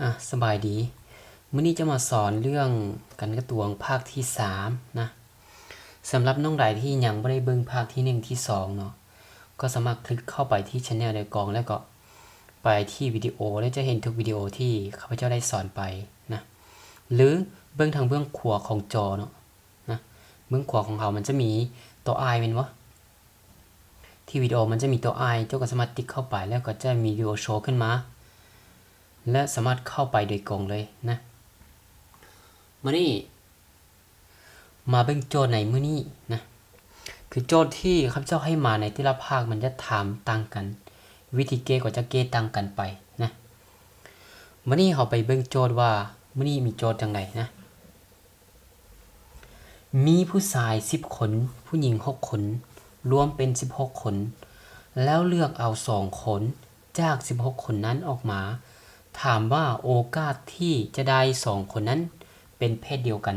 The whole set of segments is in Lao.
ອາ ສະບາຍດີ. ມື້ນີ້ຈະມາສອນເລື່ອງການກະຕວງພາກທີສາມນະ. ສຳລັບນ້ອງໃດທີ່ຍັງບໍ່ໄດ້ເບິ່ງພາກທີໜຶ່ງ ທີສອງເນາະ ກໍສາມາດຄລິກເຂົ້າໄປທີ່ແຊນແນວໂດຍກອງ ແລ້ວກໍໄປທີ່ວິດີໂອ ແລ້ວຈະເຫັນທຸກວິດີໂອທີ່ຂ້າພະເຈົ້າໄດ້ສອນໄປນະ ຫຼື ເບິ່ງທາງເບື້ອງຂວາຂອງຈໍເນາະ ນະ ເບື້ອງຂວາຂອງເຮົາມັນຈະມີຕົວ I ແມ່ນບໍ່? ທີ່ວິດີໂອມັນຈະມີຕົວ I ເຈົ້າກໍສາມາດຕິກເຂົ້າໄປ ແລ້ວກໍຈະມີວິດີໂອໂຊຂຶ້ນມາ ແລະ ສາມາດເຂົ້າໄປໂດຍກົງເລີຍນະ. ມື້ນີ້ມາເບິ່ງໂຈດໃນມື້ນີ້ນະ ຄືໂຈດທີ່ຂ້າພະເຈົ້າໃຫ້ມາໃນແຕ່ລະພາກມັນຈະຖາມຕ່າງກັນ, ວິທີແກ້ກໍຈະແກ້ຕ່າງກັນໄປນະ. ມື້ນີ້ເຮົາໄປເບິ່ງໂຈດວ່າມື້ນີ້ມີໂຈດຈັ່ງໃດນະ. ມີຜູ້ຊາຍສິບຄົນ, ຜູ້ຍິງຫົກຄົນ, ລວມເປັນສິບຫົກຄົນ, ແລ້ວເລືອກເອົາສອງຄົນຈາກສິບຫົກຄົນນັ້ນອອກມາ. ຖາມວ່າໂອກາດທີ່ຈະໄດ້ສອງຄົນນັ້ນເປັນເພດດຽວກັນ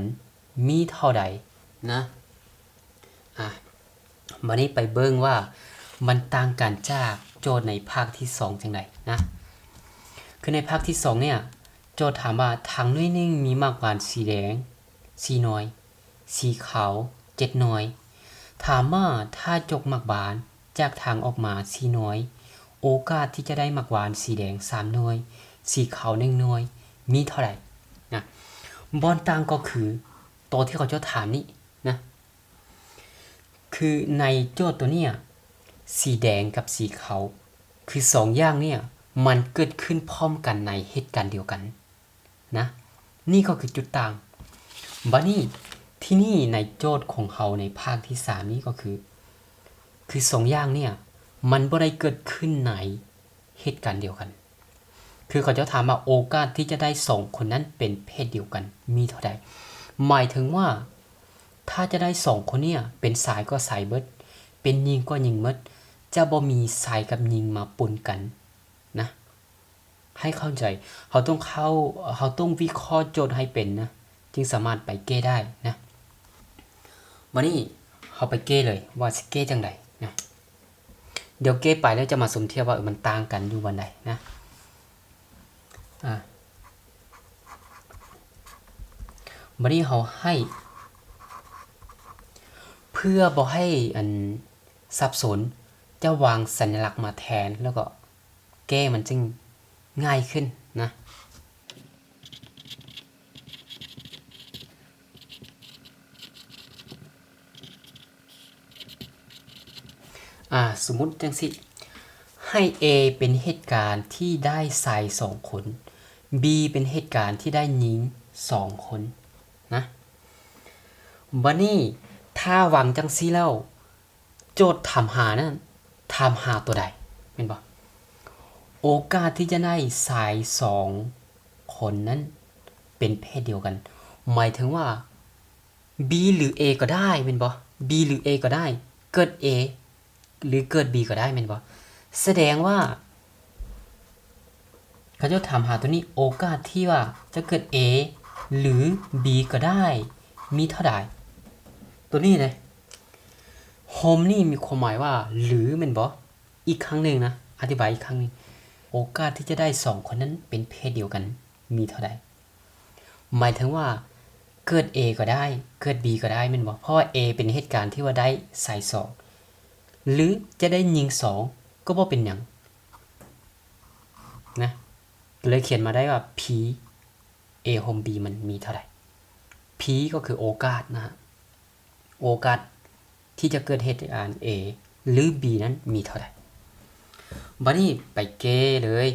ມີເທົ່າໃດນະ? ອາ ບາດນີ້ໄປເບິ່ງວ່າມັນຕ່າງກັນຈາກໂຈດໃນພາກທີສອງຈັ່ງໃດນະ. ຄືໃນພາກທີສອງເນີ້ຍ ໂຈດຖາມວ່າຖັງໜ່ວຍໜຶ່ງມີໝາກຫວານສີແດງສີ່ໜ່ວຍ, ສີຂາວເຈັດໜ່ວຍ. ຖາມວ່າຖ້າຈົກໝາກຫວານຈາກຖັງອອກມາສີ່ໜ່ວຍ, ໂອກາດທີ່ຈະໄດ້ໝາກຫວານສີແດງສາມໜ່ວຍ, ສີຂາວໜຶ່ງໜ່ວຍ ມີເທົ່າໃດນະ? ບ່ອນຕ່າງກໍຄືໂຕທີ່ເຂົາເຈົ້າຖາມນີ້ນະ. ຄືໃນໂຈດໂຕເນີ້ຍ ສີແດງກັບສີຂາວ ຄືສອງຢ່າງເນີ້ຍ ມັນເກີດຂຶ້ນພ້ອມກັນໃນເຫດການດຽວກັນນະ. ນີ້ກໍຄືຈຸດຕ່າງ. ບາດນີ້ ທີ່ນີ້ໃນໂຈດຂອງເຮົາໃນພາກທີສາມນີ້ກໍຄື ຄືສອງຢ່າງເນີ້ຍ ມັນບໍ່ໄດ້ເກີດຂຶ້ນໃນເຫດການດຽວກັນ. ຄືເຂົາເຈົ້າຖາມວ່າໂອກາດທີ່ຈະໄດ້ສອງຄົນນັ້ນເປັນເພດດຽວກັນມີເທົ່າໃດ? ໝາຍເຖິງວ່າ ຖ້າຈະໄດ້ສອງຄົນເນີ້ຍ ເປັນຊາຍກໍຊາຍເບິດ, ເປັນຍິງກໍຍິງເບິດ, ຈະບໍ່ມີຊາຍກັບຍິງມາປົນກັນນະ. ໃຫ້ເຂົ້າໃຈ, ເຮົາຕ້ອງເຂົ້າ, ເຮົາຕ້ອງວິເຄາະໂຈດໃຫ້ເປັນນະ, ຈຶ່ງສາມາດໄປແກ້ໄດ້ນະ. ບາດນີ້ເຮົາໄປແກ້ເລີຍວ່າຊິແກ້ຈັ່ງໃດນະ. ດຽວແກ້ໄປແລ້ວຈະມາສົມທຽບວ່າ ເອີ ມັນຕ່າງກັນຢູ່ບ່ອນໃດນະ. ອາ ບາດນີ້ເຮົາໃຫ້ ເພື່ອບໍ່ໃຫ້ ອັນ ສັບສົນ ຈະວາງສັນຍາລັກມາແທນ ແລ້ວກໍແກ້ມັນຈຶ່ງງ່າຍຂຶ້ນນະ. ອາ ສົມມຸດຈັ່ງຊີ້ ໃຫ້ A ເປັນເຫດການທີ່ໄດ້ຊາຍສອງຄົນ, B ເປັນເຫດການທີ່ໄດ້ຍິງສອງຄົນນະ. ບາດນີ້ ຖ້າວາງຈັ່ງຊີ້ແລ້ວ ໂຈດຖາມຫານັ້ນ ຖາມຫາຕົວໃດ ແມ່ນບໍ່? ໂອກາດທີ່ຈະໄດ້ຊາຍສອງຄົນນັ້ນເປັນເພດດຽວກັນ ໝາຍເຖິງວ່າ B ຫຼື A ກໍໄດ້ແມ່ນບໍ່? B ຫຼື A ກໍໄດ້ ເກີດ A ຫຼື ເກີດ B ກໍໄດ້ແມ່ນບໍ່? ສະແດງວ່າ ເຂົາເຈົ້າຖາມຫາຕົວນີ້ ໂອກາດທີ່ວ່າຈະເກີດ A ຫຼື B ກໍໄດ້ ມີເທົ່າໃດ? ຕົວນີ້ເດ້ ໂຮມນີ້ມີຄວາມໝາຍວ່າ ຫຼື ແມ່ນບໍ່? ອີກຄັ້ງໜຶ່ງນະ ອະທິບາຍອີກຄັ້ງໜຶ່ງ ໂອກາດທີ່ຈະໄດ້ສອງຄົນນັ້ນເປັນເພດດຽວກັນມີເທົ່າໃດ? ໝາຍເຖິງວ່າເກີດ A ກໍໄດ້ ເກີດ B ກໍໄດ້ແມ່ນບໍ່? ເພາະວ່າ A ເປັນເຫດການທີ່ວ່າໄດ້ຊາຍສອງ ຫຼື ຈະໄດ້ຍິງສອງກໍບໍ່ເປັນຫຍັງນະ. ກໍເລີຍຂຽນມາໄດ້ວ່າ P A ໂຮມ B ມັນມີເທົ່າໃດ? P ກໍຄືໂອກາດນະ ໂອກາດທີ່ຈະເກີດເຫດການ A ຫຼື B ນັ້ນມີເທົ່າໃດ? ບາດນີ້ໄປແກ້ເລີຍ.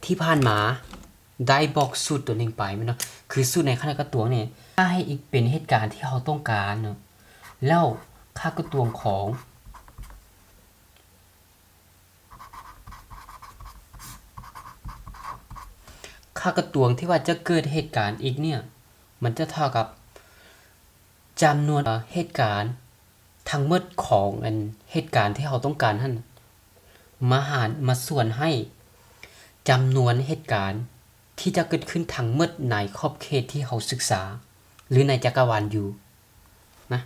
ທີ່ຜ່ານມາໄດ້ບອກສູດຕົວໜຶ່ງໄປແມ່ນບໍ່? ຄືສູດໃນຂະນະກະຕວງນີ້ ຖ້າໃຫ້ x ເປັນເຫດການທີ່ເຮົາຕ້ອງການເນາະ ແລ້ວຄ່າກະຕວງຂອງ ຄ່າກະຕວງທີ່ວ່າຈະເກີດເຫດການ x ເນີ້ຍ ມັນຈະເທົ່າກັບຈຳນວນ ເອີ ເຫດການທັງໝົດຂອງ ອັນ ເຫດການທີ່ເຮົາຕ້ອງການຫັ້ນ ມາຫານ ມາສ່ວນໃຫ້ຈຳນວນເຫດການທີ່ຈະເກີດຂຶ້ນທັງໝົດໃນຂອບເຂດທີ່ເຮົາສຶກສາ ຫຼື ໃນຈັກກະວານຢູ່ນະ.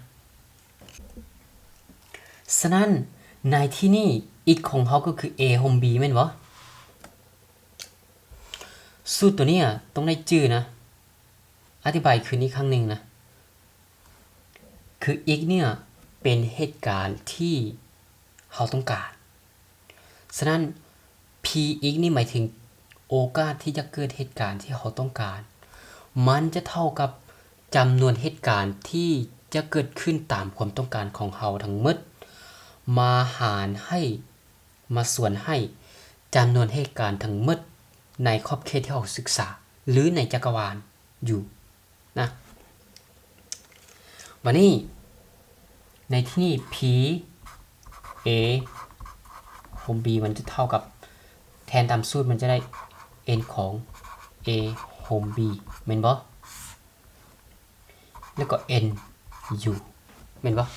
ສະນັ້ນ ໃນທີ່ນີ້ x ຂອງເຮົາກໍຄື A ໂຮມ B ແມ່ນບໍ່? ສູດໂຕເນີ້ຍຕ້ອງໄດ້ຈື່ນະ. ອະທິບາຍຄືນອີກຄັ້ງໜຶ່ງນະ ຄື x ເນີ້ຍເປັນເຫດການທີ່ເຮົາຕ້ອງການ. ສະນັ້ນ Px ນີ້ໝາຍເຖິງໂອກາດທີ່ຈະເກີດເຫດການທີ່ເຮົາຕ້ອງການ ມັນຈະເທົ່າກັບຈຳນວນເຫດການທີ່ຈະເກີດຂຶ້ນຕາມຄວາມຕ້ອງການຂອງເຮົາທັງໝົດ ມາຫານໃຫ້ ມາສ່ວນໃຫ້ຈຳນວນເຫດການທັງໝົດໃນຂອບເຂດທີ່ເຮົາສຶກສາ ຫຼື ໃນຈັກກະວານຢູ່ນະ. ບາດນີ້ ໃນທີ່ນີ້ P A ໂຮມ B ມັນຈະເທົ່າກັບ ແທນຕາມສູດມັນຈະໄດ້ n ຂອງ A ໂຮມ B ແມ່ນບໍ່? ແລ້ວກໍ n u ແມ່ນບໍ່?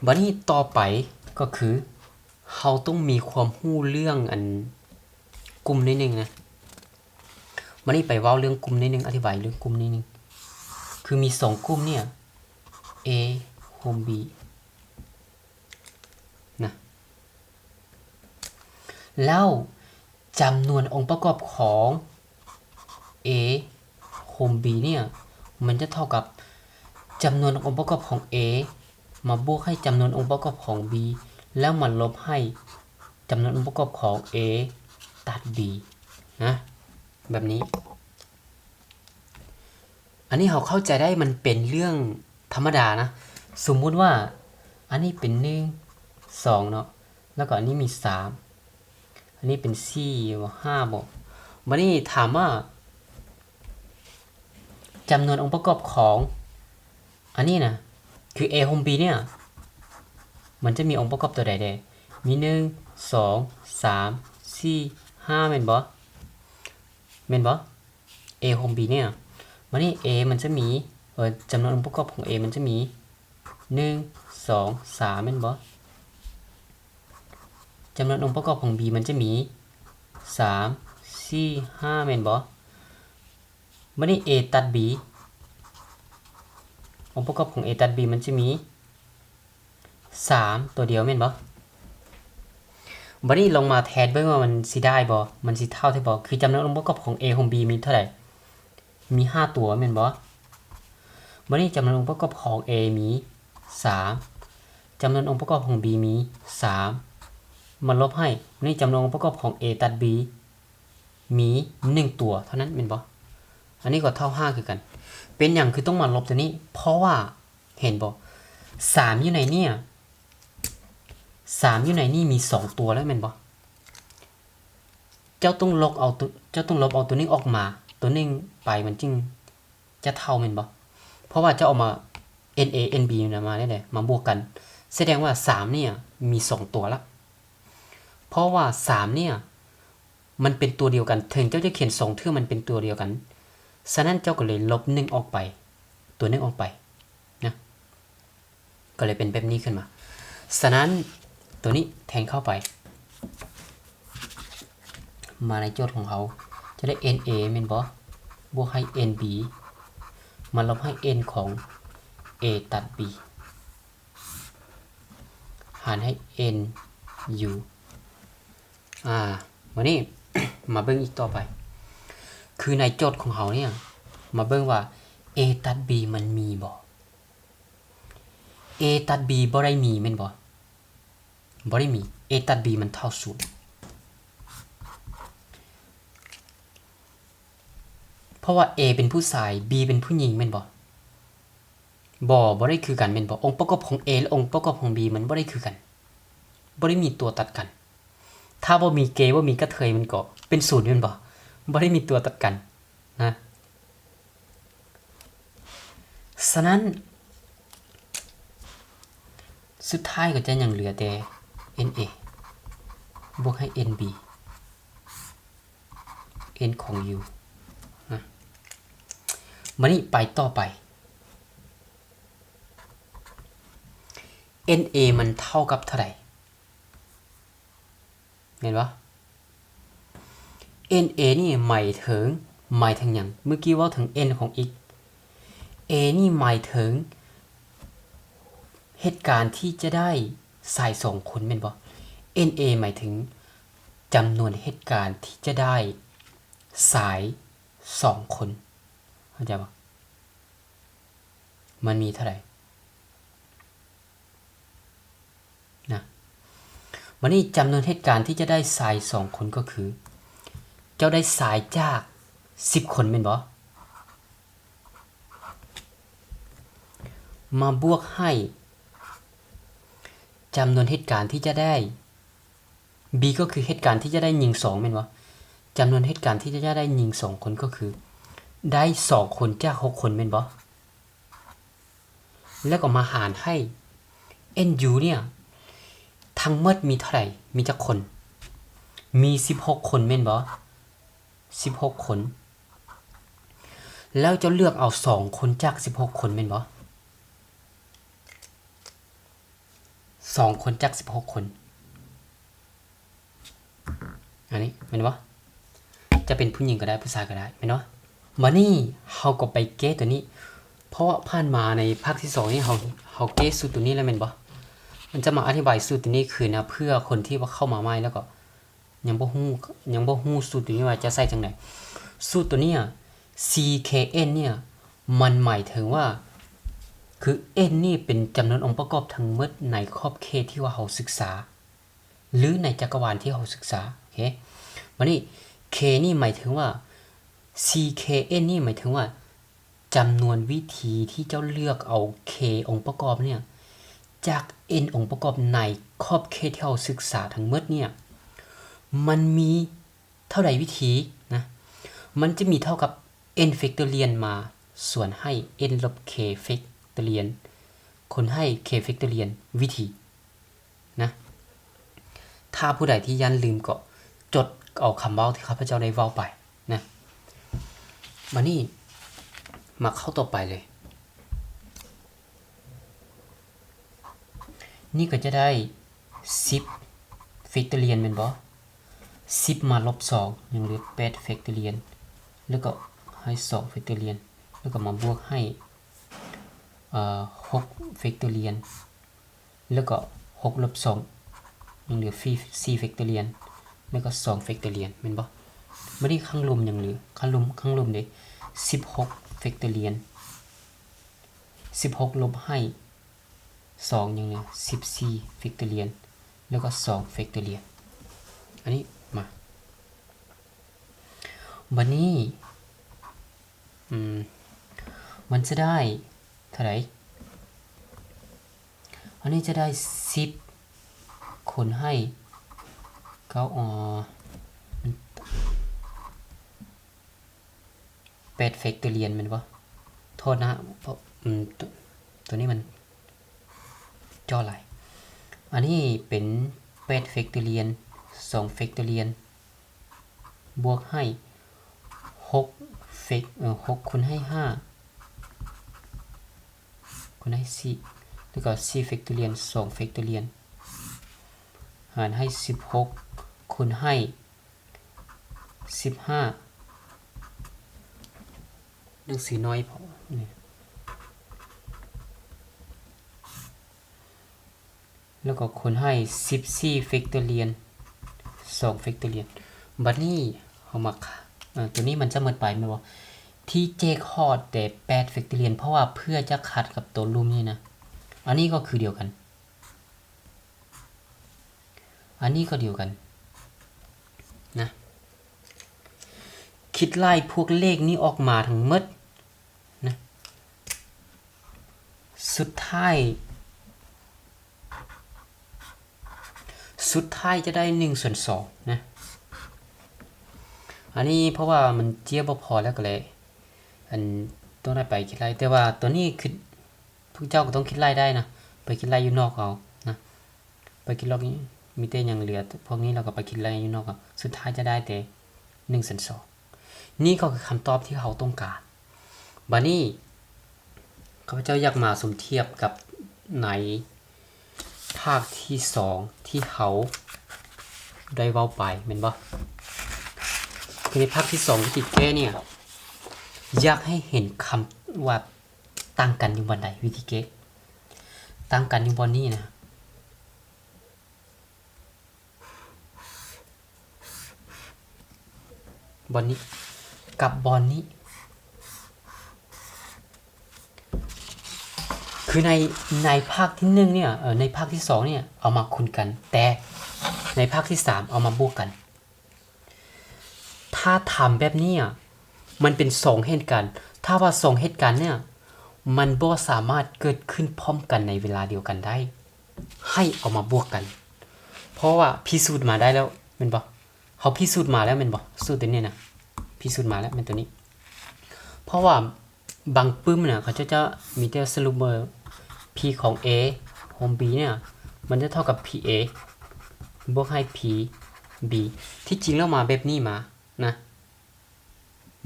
ບາດນີ້ຕໍ່ໄປກໍຄື ເຮົາຕ້ອງມີຄວາມຮູ້ເລື່ອງອັນກຸ່ມໜ້ອຍໜຶ່ງນະ. ບາດນີ້ໄປເວົ້າເລື່ອງກຸ່ມໜ້ອຍໜຶ່ງ ອະທິບາຍເລື່ອງກຸ່ມໜ້ອຍໜຶ່ງ ຄືມີສອງກຸ່ມເນີ້ຍ A ໂຮມ B ນະ ແລ້ວຈຳນວນອົງປະກອບຂອງ A ໂຮມ B ເນີ້ຍ ມັນຈະເທົ່າກັບຈຳນວນອົງປະກອບຂອງ A ມາບວກໃຫ້ຈຳນວນອົງປະກອບຂອງ B ແລ້ວມາລົບໃຫ້ຈຳນວນອົງປະກອບຂອງ A ຕັດ B ນະ ແບບນີ້. ອັນນີ້ເຮົາເຂົ້າໃຈໄດ້ ມັນເປັນເລື່ອງທຳມະດານະ. ສົມມຸດວ່າອັນນີ້ເປັນໜຶ່ງ ສອງເນາະ ແລ້ວກໍອັນນີ້ມີສາມ ອັນນີ້ເປັນສີ່ບໍ ຫ້າບໍ. ບາດນີ້ຖາມວ່າ ຈຳນວນອົງປະກອບຂອງອັນນີ້ນະ ຄື A ໂຮມ B ເນີ້ຍ ມັນຈະມີອົງປະກອບຕົວໃດແດ່? ມີໜຶ່ງ ສອງ ສາມ ສີ່ ຫ້າ ແມ່ນບໍ່? ແມ່ນບໍ່? A ໂຮມ B ເນີ້ຍ ບາດນີ້ A ມັນຈະມີ ເອີ ຈຳນວນອົງປະກອບຂອງ A ມັນຈະມີ ໜຶ່ງ ສອງ ສາມ ແມ່ນບໍ່? ຈຳນວນອົງປະກອບຂອງ B ມັນຈະມີ ສາມ ສີ່ ຫ້າ ແມ່ນບໍ່? ບາດນີ້ A ຕັດ B ອົງປະກອບຂອງ A ຕັດ B ມັນຈະມີ ສາມ ຕົວດຽວແມ່ນບໍ່? ບາດນີ້ລອງມາແທດເບິ່ງວ່າມັນຊິໄດ້ບໍ່? ມັນຊິເທົ່າແທ້ບໍ່? ຄືຈຳນວນອົງປະກອບຂອງ A ໂຮມ B ມີເທົ່າໃດ? ມີຫ້າຕົວແມ່ນບໍ່? ບາດນີ້ຈຳນວນອົງປະກອບຂອງ A ມີສາມ ຈຳນວນອົງປະກອບຂອງ B ມີສາມ ມາລົບໃຫ້ ບາດນີ້ຈຳນວນອົງປະກອບຂອງ A ຕັດ B ມີໜຶ່ງຕົວເທົ່ານັ້ນແມ່ນບໍ່? ອັນນີ້ກໍເທົ່າຫ້າຄືກັນ. ເປັນຫຍັງຄືຕ້ອງມາລົບຕົວນີ້? ເພາະວ່າ ເຫັນບໍ່? ສາມຢູ່ໃນນີ້ ສາມຢູ່ໃນນີ້ມີສອງຕົວແລ້ວແມ່ນບໍ່? ເຈົ້າຕ້ອງລົບເອົາຕົວ ເຈົ້າຕ້ອງລົບເອົາຕົວໜຶ່ງອອກມາ ຕົວໜຶ່ງໄປ ມັນຈຶ່ງຈະເທົ່າແມ່ນບໍ່? ເພາະວ່າເຈົ້າເອົາມາ N A N B ນະ ມາໄດ້ໃດ ມາບວກກັນ ສະແດງວ່າສາມນີ້ມີສອງຕົວລະ ເພາະວ່າສາມນີ້ ມັນເປັນຕົວດຽວກັນ ເຖິງເຈົ້າຈະຂຽນສອງເທື່ອມັນເປັນຕົວດຽວກັນ. ສະນັ້ນເຈົ້າກໍເລີຍລົບໜຶ່ງອອກໄປ ຕົວໜຶ່ງອອກໄປນະ ກໍເລີຍເປັນແບບນີ້ຂຶ້ນມາ. ສະນັ້ນຕົວນີ້ແທນເຂົ້າໄປ ມາໃນໂຈດຂອງເຮົາ ຈະໄດ້ N A ແມ່ນບໍ່? ບວກໃຫ້ N B ມາລົບໃຫ້ N ຂອງ A ຕັດ B ຫານໃຫ້ N U ອາ ບາດນີ້ ມາເບິ່ງອີກຕໍ່ໄປ ຄືໃນໂຈດຂອງເຮົານີ້ ມາເບິ່ງວ່າ A ຕັດ B ມັນມີບໍ່? A ຕັດ B ບໍ່ໄດ້ມີແມ່ນບໍ່? ບໍ່ໄດ້ມີ A ຕັດ B ມັນເທົ່າສູນ ເພາະວ່າ A ເປັນຜູ້ຊາຍ B ເປັນຜູ້ຍິງແມ່ນບໍ່? ບໍ່ ບໍ່ໄດ້ຄືກັນແມ່ນບໍ່? ອົງປະກອບຂອງ A ແລະ ອົງປະກອບຂອງ B ມັນບໍ່ໄດ້ຄືກັນ ບໍ່ໄດ້ມີຕົວຕັດກັນ. ຖ້າບໍ່ມີເກ ບໍ່ມີກະເທີຍ ມັນກໍເປັນສູນແມ່ນບໍ່? ບໍ່ໄດ້ມີຕົວຕັດກັນນະ. ສະນັ້ນ ສຸດທ້າຍກໍຈະຍັງເຫຼືອແຕ່ N A ບວກໃຫ້ N B N ຂອງ U ນະ. ບາດນີ້ໄປຕໍ່ໄປ N A ມັນເທົ່າກັບເທົ່າໃດ? ແມ່ນບໍ່? N A ນີ້ໝາຍເຖິງ ໝາຍເຖິງຫຍັງ? ເມື່ອກີ້ເວົ້າເຖິງ N ຂອງ x A ນີ້ໝາຍເຖິງເຫດການທີ່ຈະໄດ້ຊາຍສອງຄົນແມ່ນບໍ່? N A ໝາຍເຖິງ ຈຳນວນເຫດການທີ່ຈະໄດ້ຊາຍສອງຄົນ ເຂົ້າໃຈບໍ່? ມັນມີເທົ່າໃດນະ? ບັດນີ້ຈຳນວນເຫດການທີ່ຈະໄດ້ຊາຍສອງຄົນກໍຄື ເຈົ້າໄດ້ຊາຍຈາກສິບຄົນແມ່ນບໍ່? ມາບວກໃຫ້ຈຳນວນເຫດການທີ່ຈະໄດ້ B ກໍຄືເຫດການທີ່ຈະໄດ້ຍິງສອງແມ່ນບໍ່? ຈຳນວນເຫດການທີ່ຈະໄດ້ຍິງສອງຄົນກໍຄື ໄດ້ສອງຄົນຈາກຫົກຄົນແມ່ນບໍ່? ແລ້ວກໍມາຫານໃຫ້ NU ເນ່ຍ ທັງໝົດມີເທົ່າໃດ? ມີຈັກຄົນ? ມີສິບຫົກຄົນແມ່ນບໍ່? ສິບຫົກຄົນ ແລ້ວເຈົ້າເລືອກເອົາສອງຄົນຈາກສິບຫົກຄົນແມ່ນບໍ່? ສອງຄົນຈາກສິບຫົກຄົນ ອັນນີ້ແມ່ນບໍ່? ຈະເປັນຜູ້ຍິງກໍໄດ້ ຜູ້ຊາຍກໍໄດ້ ແມ່ນບໍ່? ບາດນີ້ເຮົາກໍໄປແກ້ຕົວນີ້ ເພາະວ່າຜ່ານມາໃນພາກທີສອງນີ້ ເຮົາ ເຮົາແກ້ສູດຕົວນີ້ແລ້ວແມ່ນບໍ່? ມັນຈະມາອະທິບາຍສູດຕົວນີ້ຄືນນະ ເພື່ອຄົນທີ່ວ່າເຂົ້າມາໃໝ່ ແລ້ວກໍ ຍັງບໍ່ຮູ້ ຍັງບໍ່ຮູ້ສູດຕົວນີ້ວ່າຈະໃຊ້ຈັ່ງໃດ. ສູດຕົວເນີ້ຍ CKN ເນ່ຍ ມັນໝາຍເຖິງວ່າ ຄື N ນີ້ເປັນຈຳນວນອົງປະກອບທັງໝົດໃນຂອບເຂດທີ່ວ່າເຮົາສຶກສາ ຫຼື ໃນຈັກກະວານທີ່ເຮົາສຶກສາ. ໂອເຄ ບາດນີ້ K ນີ້ໝາຍເຖິງວ່າ CKN ນີ້ໝາຍເຖິງວ່າ ຈຳນວນວິທີທີ່ເຈົ້າເລືອກເອົາ K ອົງປະກອບເນ່ຍ ຈາກ N ອົງປະກອບໃນຂອບເຂດທີ່ເຮົາສຶກສາທັງໝົດເນ່ຍ ມັນມີເທົ່າໃດວິທີນະ? ມັນຈະມີເທົ່າກັບ N factorial ມາສ່ວນໃຫ້ N ລົບ K factorial ຄູນໃຫ້ K factorial ວິທີ ນະ. ຖ້າຜູ້ໃດທີ່ຢ້ານລືມກໍຈົດເອົາຄຳເວົ້າທີ່ຂ້າພະເຈົ້າໄດ້ເວົ້າໄປນະ. ບາດນີ້ມາເຂົ້າຕໍ່ໄປເລີຍ. ນີ້ກໍຈະໄດ້ສິບ factorial ແມ່ນບໍ່? ສິບມາລົບສອງ ຍັງເຫຼືອແປດ factorial ແລ້ວກໍໃຫ້ສອງ factorial ແລ້ວກໍມາບວກໃຫ້ ເອີ ຫົກ factorial ແລ້ວກໍຫົກລົບສອງ ຍັງເຫຼືອສີ່ factorial ແລ້ວກໍສອງ factorial ແມ່ນບໍ່? ບາດນີ້ຂ້າງລຸ່ມຍັງເຫຼືອ ຂ້າງລຸ່ມ ຂ້າງລຸ່ມເດ້ ສິບຫົກ factorial ສິບຫົກລົບໃຫ້ສອງ ຍັງເຫຼືອສິບສີ່ factorial ແລ້ວກໍສອງ factorial ອັນນີ້ມາ ບາດນີ້ ອືມ ມັນຈະໄດ້ເທົ່າໃດ? ອັນນີ້ຈະໄດ້ສິບຄູນໃຫ້ເກົ້າ ເອີ ແປດ factorial ແມ່ນບໍ່? ໂທດນະ ເພາະ ອືມ ໂຕ ໂຕນີ້ມັນຈໍ້ຫຼາຍ. ອັນນີ້ເປັນແປດ factorial ສອງ factorial ບວກໃຫ້ຫົກ fac ເອີ ຫົກຄູນໃຫ້ຫ້າ ຄູນໃຫ້ສີ່ ແລ້ວກໍສີ່ factorial ສອງ factorial ຫານໃຫ້ສິບຫົກຄູນໃຫ້ສິບຫ້າ ໜັງສືນ້ອຍພໍ ແລ້ວກໍຄູນໃຫ້ສິບສີ່ factorial ສອງ factorial. ບັດນີ້ເຮົາມາ ເອີ ຕົວນີ້ມັນຈະໝົດໄປແມ່ນບໍ່? ທີ່ແຈກຮອດແຕ່ແປດ factorial ເພາະວ່າເພື່ອຈະຂັດກັບຕົວລຸ່ມນີ້ນະ. ອັນນີ້ກໍຄືດຽວກັນ ອັນນີ້ກໍດຽວກັນນະ. ຄິດໄລ່ພວກເລກນີ້ອອກມາທັງໝົດນະ. ສຸດທ້າຍ ສຸດທ້າຍຈະໄດ້ໜຶ່ງສ່ວນສອງນະ. ອັນນີ້ເພາະວ່າມັນເຈ້ຍບໍ່ພໍແລ້ວກໍເລີຍ ອັນ ຕ້ອງໄດ້ໄປຄິດໄລ່ ແຕ່ວ່າຕົວນີ້ຄື ພວກເຈົ້າກໍຕ້ອງຄິດໄລ່ໄດ້ນະ ໄປຄິດໄລ່ຢູ່ນອກເອົານະ ໄປຄິດລອກນີ້ ມີແຕ່ຫຍັງເຫຼືອພວກນີ້ ແລ້ວກໍໄປຄິດໄລ່ຢູ່ນອກເອົາ ສຸດທ້າຍຈະໄດ້ແຕ່ໜຶ່ງສ່ວນສອງ. ນີ້ກໍຄືຄຳຕອບທີ່ເຮົາຕ້ອງການ. ບາດນີ້ ຂ້າພະເຈົ້າຢາກມາສົມທຽບກັບໃນພາກທີສອງທີ່ເຮົາໄດ້ເວົ້າໄປແມ່ນບໍ່? ຄືໃນພາກທີສອງວິທີແກ້ນີ້ ຢາກໃຫ້ເຫັນຄຳວ່າຕ່າງກັນຢູ່ບ່ອນໃດ ວິທີແກ້ ຕ່າງກັນຢູ່ບ່ອນນີ້ນະ. ບ່ອນນີ້ ກັບບ່ອນນີ້ ຄືໃນ ໃນພາກທີໜຶ່ງເນີ້ຍ ເອີ ໃນພາກທີສອງເນີ້ຍ ເອົາມາຄູນກັນ, ແຕ່ໃນພາກທີສາມເອົາມາບວກກັນ. ຖ້າທຳແບບນີ້ອະ ມັນເປັນສອງເຫດການ. ຖ້າວ່າສອງເຫດການເນີ້ຍ ມັນບໍ່ສາມາດເກີດຂຶ້ນພ້ອມກັນໃນເວລາດຽວກັນໄດ້, ໃຫ້ເອົາມາບວກກັນ. ເພາະວ່າພິສູດມາໄດ້ແລ້ວແມ່ນບໍ່? ເຮົາພິສູດມາແລ້ວແມ່ນບໍ່? ສູດຕົວນີ້ນະ ພິສູດມາແລ້ວແມ່ນຕົວນີ້. ເພາະວ່າບາງປຶ້ມນະ ເຂົາເຈົ້າຈະມີແຕ່ສະຫຼຸບວ່າ P ຂອງ A ຂອງ B ເນີ້ຍ ມັນຈະເທົ່າກັບ P A ບວກໃຫ້ P B. ທີ່ຈິງແລ້ວມາແບບນີ້ມານະ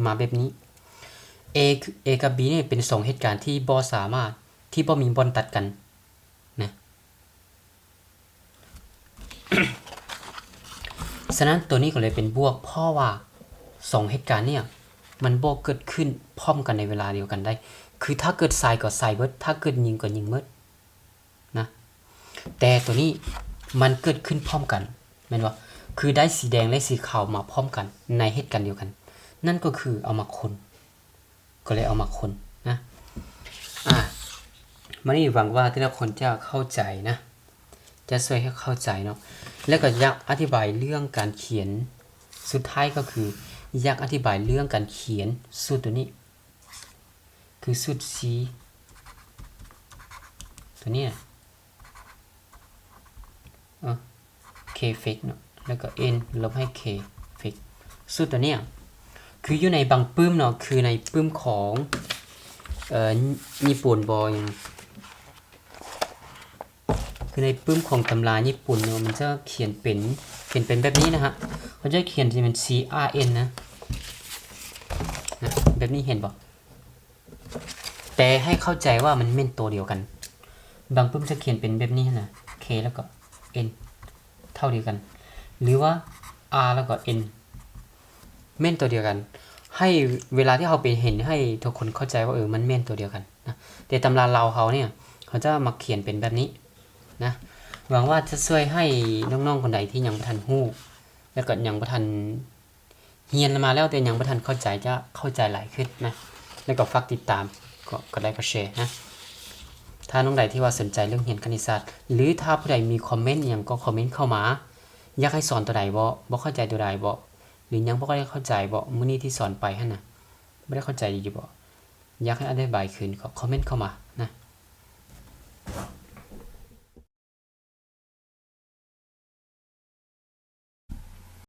ມາແບບນີ້. A A ກັບ B ນີ້ເປັນສອງເຫດການທີ່ບໍ່ສາມາດ ທີ່ບໍ່ມີບ່ອນຕັດກັນນະ. ສະນັ້ນຕົວນີ້ກໍເລີຍເປັນບວກ ເພາະວ່າສອງເຫດການເນີ້ຍ ມັນບໍ່ເກີດຂຶ້ນພ້ອມກັນໃນເວລາດຽວກັນໄດ້. ຄືຖ້າເກີດຊາຍກໍຊາຍເບິດ, ຖ້າເກີດຍິງກໍຍິງເບິດນະ. ແຕ່ຕົວນີ້ມັນເກີດຂຶ້ນພ້ອມກັນ ແມ່ນບໍ່? ຄືໄດ້ສີແດງ ແລະ ສີຂາວມາພ້ອມກັນໃນເຫດການດຽວກັນ, ນັ້ນກໍຄືເອົາມາຄູນ. ກໍເລີຍເອົາມາຄູນນະ. ອາ ມື້ນີ້ຫວັງວ່າແຕ່ລະຄົນຈະເຂົ້າໃຈນະ, ຈະຊ່ວຍໃຫ້ເຂົ້າໃຈເນາະ. ແລ້ວກໍຢາກອະທິບາຍເລື່ອງການຂຽນ, ສຸດທ້າຍກໍຄືຢາກອະທິບາຍເລື່ອງການຂຽນສູດຕົວນີ້, ຄືສູດ C ຕົວນີ້ນະ. ເອີ K fake ເນາະ ແລ້ວກໍ N ລົບໃຫ້ K fake. ສູດຕົວເນີ້ຍ ຄືຢູ່ໃນບາງປຶ້ມເນາະ, ຄືໃນປຶ້ມຂອງ ເອີ ຍີ່ປຸ່ນບໍ ຫຍັງ, ຄືໃນປຶ້ມຂອງຕຳລາຍີ່ປຸ່ນເນາະ, ມັນຈະຂຽນເປັນ ຂຽນເປັນແບບນີ້ນະຮະ. ເຂົາຈະຂຽນທີ່ເປັນ C R N ນະ ນະ ແບບນີ້ ເຫັນບໍ່? ແຕ່ໃຫ້ເຂົ້າໃຈວ່າມັນແມ່ນໂຕດຽວກັນ. ບາງປຶ້ມຈະຂຽນເປັນແບບນີ້ຫັ້ນນະ, K ແລ້ວກໍ N ເທົ່າດຽວກັນ ຫຼືວ່າ R ແລ້ວກໍ N ແມ່ນໂຕດຽວກັນ. ໃຫ້ເວລາທີ່ເຮົາໄປເຫັນ ໃຫ້ທຸກຄົນເຂົ້າໃຈວ່າ ເອີ ມັນແມ່ນໂຕດຽວກັນນະ. ແຕ່ຕຳລາລາວເຮົາເນີ້ຍ ເຂົາຈະມັກຂຽນເປັນແບບນີ້ນະ. ຫວັງວ່າຈະຊ່ວຍໃຫ້ນ້ອງໆຄົນໃດທີ່ຍັງບໍ່ທັນຮູ້ ແລ້ວກໍຍັງບໍ່ທັນ ຮຽນມາແລ້ວແຕ່ຍັງບໍ່ທັນເຂົ້າໃຈ ຈະເຂົ້າໃຈຫຼາຍຂຶ້ນນະ. ແລ້ວກໍຝາກຕິດຕາມ ກໍ ກົດໄລ ກົດແຊນະ. ຖ້ານ້ອງໃດທີ່ວ່າສົນໃຈເລື່ອງຮຽນຄະນິດສາດ ຫຼື ຖ້າຜູ້ໃດມີຄອມເມັນຫຍັງກໍຄອມເມັນເຂົ້າມາ, ຢາກໃຫ້ສອນຕົວໃດບໍ, ບໍ່ເຂົ້າໃຈຕົວໃດບໍ ຫຼື ຍັງບໍ່ໄດ້ເຂົ້າໃຈບໍ, ມື້ນີ້ທີ່ສອນໄປຫັ້ນນະ ບໍ່ໄດ້ເຂົ້າໃຈດີຢູ່ບໍ, ຢາກໃຫ້ອະທິບາຍຄືນ ກໍຄອມເມັນເຂົ້າມານະ.